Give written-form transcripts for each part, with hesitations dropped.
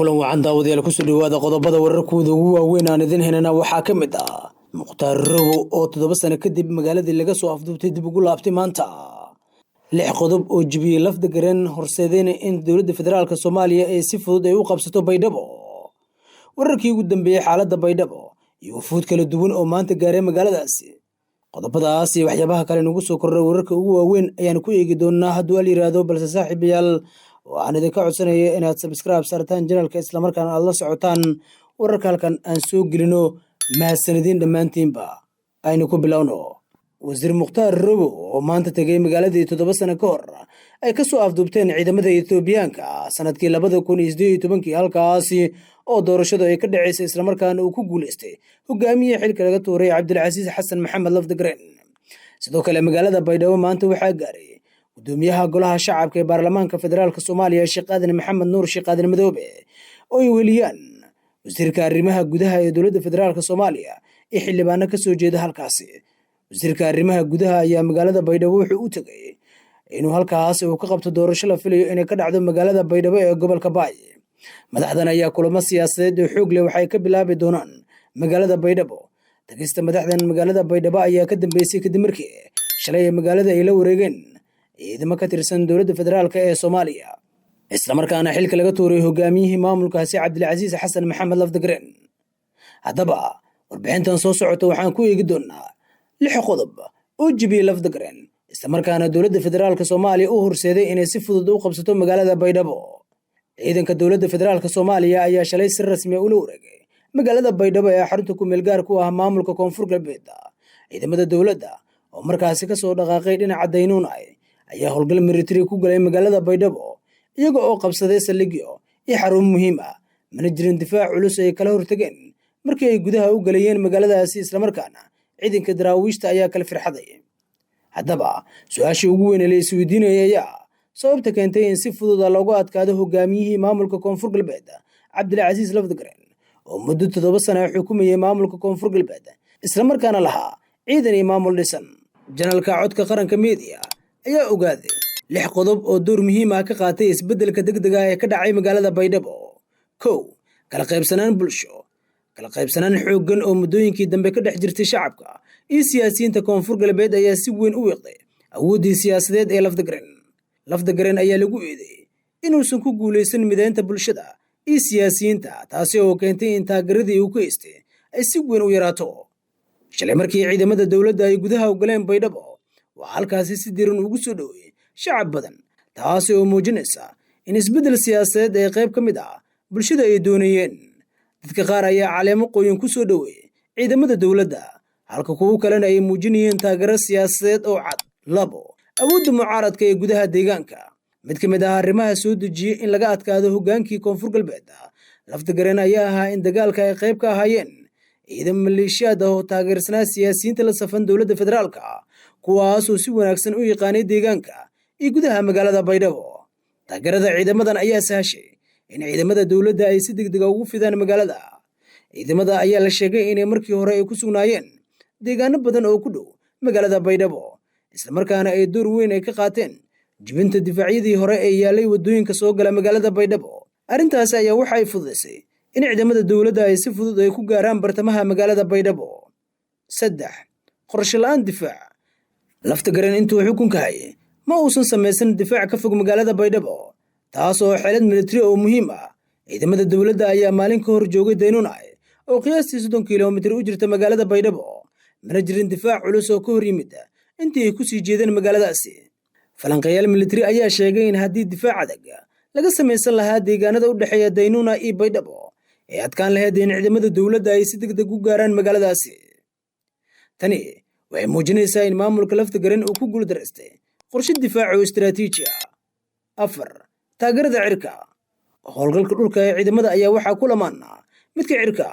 Kulan wacan daawadayaal, kusoo dhawaada qodobada wararkooda ugu waaweyn aan idin helana. Waxaa ka mid ah Mukhtaar Robow oo 7 sano kadib magaaladii laga soo afduubtay dib ugu laabtay maanta. Lix qodob oo jibiyey Lafta Gareen, horseedeyna in dowladda federaalka Soomaaliya ee si fudud ay u qabsato Baydhabo. Wararkii ugu dambeeyey xaaladda Baydhabo iyo wufuud kala duwan oo maanta gaaray magaaladaasi. Qodobadaas iyo waxyaabaha kale nagu soo kordhay wararka ugu waaweyn ayaan ku eegi doonaa hadduu Al yiraahdo. Balse saaxiibayaal, waxaan idinka codsanaya inaad subscribe saartaan channelka, islamarkaana aad la socotaan wararka halkan aan soo gelino. Mahadsanidin dhammaantiinba. Aynu ku bilowno. Wasiir Mukhtaar Robow oo maanta tegay magaaladii 7 sano ka hor ay kasoo afduubteen ciidamada Etoobiyaanka sanadkii 2018-kii, halkaasi oo doorashadu ay ka dhaceysay, islamarkaana uu ku guuleystay hogaamiyihii xilka laga tuuray, Cabdilcasiis Xasan Maxamed Lafdigareen. Sidoo kale magaalada Baydhabo maanta waxaa gaaray gudoomiyaha Golaha Shacabka ee Baarlamaanka Federaalka Soomaaliya, Sheekh Aadan Maxamed Nuur, Sheekh Aadan Madoobe, oo ay weheliyaan wasiirka arrimaha gudaha ee dowladda federaalka Soomaaliya iyo xildhibaano kasoo jeeda halkaasi. Wasiirka arrimaha gudaha ayaa magaalada Baydhabo wuxuu u tegay inuu halkaas uu ka qabto doorasho la filayo inay ka dhacdo magaalada Baydhabo ee gobolka Baay. Madaxdan ayaa kulamo siyaasadeed oo xoog leh waxay ka bilaabi doonaan magaalada Baydhabo. Tagista madaxdan magaalada Baydhabo ayaa ka dambeysay kadib markii shalay ee magaalada ay la wareegeen ciidamo ka tirsan dowladda federaalka ee Soomaaliya, islamarkaana xilka laga tuuray hogaamiyihii maamulkaasi, Cabdilcasiis Xasan Maxamed Lafdigareen. Haddaba warbixintan soo socota waxaan ku eegi doonaa lix qodob oo jibiyey Lafdigareen, islamarkaana dowladda federaalka Soomaaliya u horseeday inay si fudud u qabsato magaalada Baydhabo. Ciidanka dowladda federaalka Soomaaliya ayaa shalay si rasmi ah ula wareegay magaalada Baydhabo ee xarunta kumeel gaar ku ah maamulka Koonfur Galbeed. Ciidamada dowladda oo markaasi kasoo dhaqaaqay dhinaca Daynuunay ayaa howlgal militari ku galay magaalada Baydhabo, iyaga oo qabsaday saldhigyo iyo xarumo muhiim ah. Mana jirin difaac culus ay kala hortageen markii ay gudaha u galayeen magaaladaasi, islamarkaana ciidanka daraawiishta ayaa kala firxaday. Haddaba su-aashii ugu weyn ee la isweydiinaya ayaa sababta keentay in si fududa loogu adkaado hogaamiyihii maamulka Koonfur Galbeed, Cabdilcasiis Lafdigareen, oo muddo 7 sana xukumayay maamulka Koonfur Galbeed, islamarkaana lahaa ciidan iyo maamul dhisan. Channelka Codka Qaranka Media ayaa ogaaday lix qodob oo door muhiim ah ka qaatay isbeddelka degdega ee ka dhacay magaalada Baydhabo. Kow, kala qaybsanaan bulsho. Kala qaybsanaan xooggan oo muddooyinkii dambe ka dhex jirtay shacabka iyo siyaasiyiinta Koonfur Galbeed ayaa si weyn u wiiqday awooddii siyaasadeed ee Lafdagaren. Lafdagaren ayaa lagu eedeeyey inuusan ku guulaysan mideynta bulshada iyo siyaasiyiinta, taasi oo keentay in taageeradii uu ku haystay ay si weyn u yaraato. Shalay markii ciidamada dowladda ay gudaha u galeen Baydhabo, waxaa halkaasi si diran ugu soo dhoweeyey shacab badan, taasi oo muujinaysa in isbeddel siyaasadeed ee qayb ka mid ah bulshada ay doonayeen. Dadka qaar ayaa caleemo qoyan ku soo dhoweeyey ciidamada dowladda, halka kuwo kalena ay muujinayeen taageero siyaasadeed oo cad. Labo, awoodda mucaaradka ee gudaha deegaanka. Mid ka mid ah arrimaha soo dejiyey in laga adkaado hoggaankii Koonfur Galbeed, Laftagareen, ayaa ahaa in dagaalka ay qayb ka ahaayeen ciidamo maleeshiyaad ah oo taageersanaa siyaasiyiinta la safan dowladda federaalka, kuwaasoo si wanaagsan u yaqaanay deegaanka iyo gudaha magaalada Baydhabo. Taageerada ciidamadan ayaa sahashay in ciidamada dowladda ay si degdega ugu fidaan magaalada. Ciidamada ayaa la sheegay inay markii hore ay ku sugnaayeen deegaano badan oo ku dhow magaalada Baydhabo, islamarkaana ay door weyn ay ka qaateen jibinta difaacyadii hore ee yaalay waddooyinka soo gala magaalada Baydhabo. Arrintaasi ayaa waxay fududaysay in ciidamada dowladda ay si fudud ay ku gaaraan bartamaha magaalada Baydhabo. Saddex, qorshe la-aan difaac. Laftagareen intuu xukunka hayay ma uusan samaysan difaac ka fog magaalada Baydhabo, taas oo xeelad militari oo muhiim ah. Ciidamada dowladda ayaa maalin ka hor joogay Daynuunay oo qiyaastii 30 kilomitir u jirta magaalada Baydhabo, mana jirin difaac culus oo ka hor yimid intii ay ku sii jeedeen magaaladaasi. Falanqeeyaal militari ayaa sheegay in haddii difaac adag laga samaysan lahaa deegaanada u dhexeeya Daynuuna iyo Baydhabo, ay adkaan lahayd in ciidamada dowladda ay si deg deg u gaaraan magaaladaasi. Tani waxay muujinaysaa in maamulka Laftagareen uu ku guuldaraystay qorshe difaac oo istaraatiiji ah. Afar, taageerada cirka. Howlgalka dhulka ee ciidamada ayaa waxaa ku lamaana midka cirka,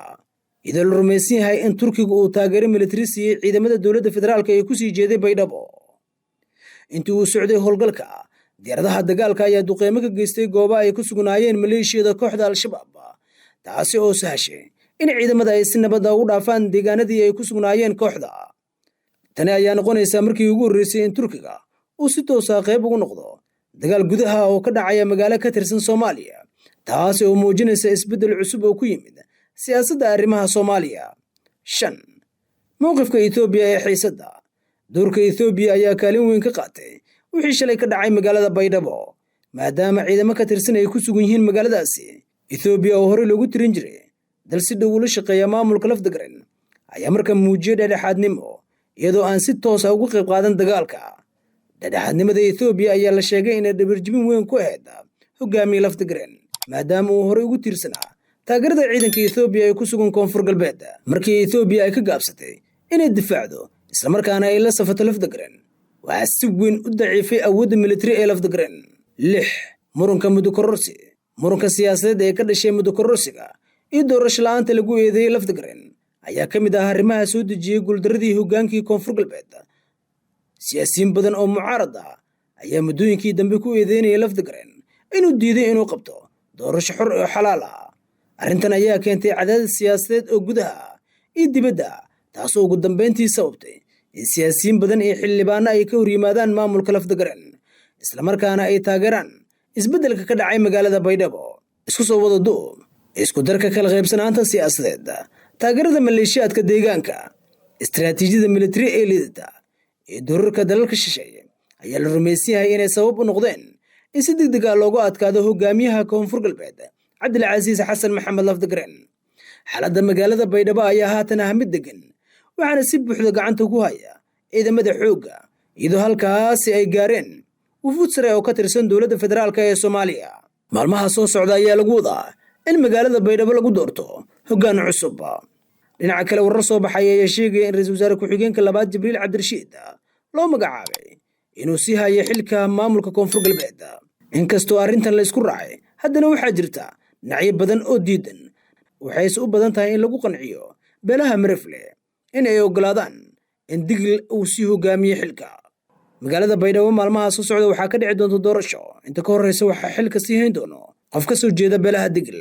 iyadoo la rumaysan yahay in Turkiga uu taageero militari siiyey ciidamada dowladda federaalka ee kusii jeeday Baydhabo. Intii uu socday howlgalka, diyaaradaha dagaalka ayaa duqeymo ka geystay gooba ay ku sugnaayeen maleeshiyada kooxda Al-Shabaab, taasi oo sahashay in ciidamada ay si nabadda ugu dhaafaan deegaanadii ay ku sugnaayeen kooxda. Tani ayaa noqonaysaa markii ugu horreysay in Turkiga uu si toosa qayb ugu noqdo dagaal gudaha oo ka dhacaya magaalo ka tirsan Soomaaliya. Taasi oo muujinaysa isbeddel cusub oo ku yimid siyaasadda arrimaha Soomaaliya. 5, mowqifka Etoobiya ee xiisadda. Doorka Etoobiya ayaa kaalin weyn ka qaatay wixii shalay ka dhacay magaalada Baydhabo, maadaama ciidamo ka tirsan ay ku sugan yihiin magaaladaasi. Etoobiya oo horey loogu tirin jiray dal si dhow ula shaqeeya maamulka Lafdagaran ayaa markaa muujiyey dhexdhexaadnimo, iyadoo aan si toos ah uga qayb qaadan dagaalka. Dhexdhexaadnimada Etoobiya ayaa la sheegay inay dhabarjibin weyn ku ahayd hogaamiye Lafdagaran, maadaama uu horey ugu tiirsanaa taageerada ciidanka Etoobiya ee ku sugan Koonfur Galbeed. Markii Etoobiya ay ka gaabsatay inay difaacdo islamarkaana ay la safato Lafdagaran, waxaa si weyn u daciifay awoodda militari ee Lafdagaran. 6, muranka muddo kororsi. Muranka siyaasadeed ee ka dhashay muddo kororsiga iyo doorasho la'aanta lagu eedeeyey Lafdagaran ayaa ka mid ah arrimaha soo dejiyey guuldaradii hoggaankii Koonfur Galbeed. Siyaasiyiin badan oo mucaarad ah ayaa muddooyinkii dambe ku eedeynayay Lafdagaran inuu diiday inuu qabto doorasho xor oo xalaal ah. Arrintan ayaa keentay cadaadis siyaasadeed oo gudaha iyo dibadda, taasoo ugu dambeyntii sababtay in siyaasiyiin badan iyo xildhibaano ay ka hor yimaadaan maamulka Lafdagaran, islamarkaana ay taageeraan isbeddelka ka dhacay magaalada Baydhabo. Isku soo wada duub, isku darka kala qaybsanaanta siyaasadeed, taageerada maleeshiyaadka deegaanka, istaraatiijiyada militari ee liidata iyo doorarka dalalka shisheeye ayaa la rumaysan yahay inay sabab u noqdeen in si deg deg ah loogu adkaado hogaamiyaha Koonfur Galbeed Cabdilcasiis Xasan Maxamed Lafdagaran. Xaaladda magaalada Baydhabo ayaa haatan ah mid degan, waxaana si buuxda gacanta ku haya ciidamada xoogga, iyadoo halkaasi ay gaareen wufuud sare oo ka tirsan dowladda federaalka ee Soomaaliya. Maalmaha soo socda ayaa lagu wadaa in magaalada Baydhabo lagu doorto hoggaan cusub. Dhinaca kale, warar soo baxay ayaa sheegaya in ra-iisul wasaare ku-xigeenka labaad Jibriil Cabdirashiid loo magacaabay inuu sii hayo xilka maamulka Koonfur Galbeed. Inkastoo arrintan la isku raacay, haddana waxaa jirta dhinacyo badan oo diidan, waxayse u badan tahay in lagu qanciyo beelaha Mirifle in ay oggolaadaan in Digil uu sii hogaamiye xilka. Magaalada Baydhabo maalmaha soo socda waxaa ka dhici doonta doorasho. Inta ka horreysa waxaa xilka sii hayn doono qof ka soo jeeda beelaha Digil.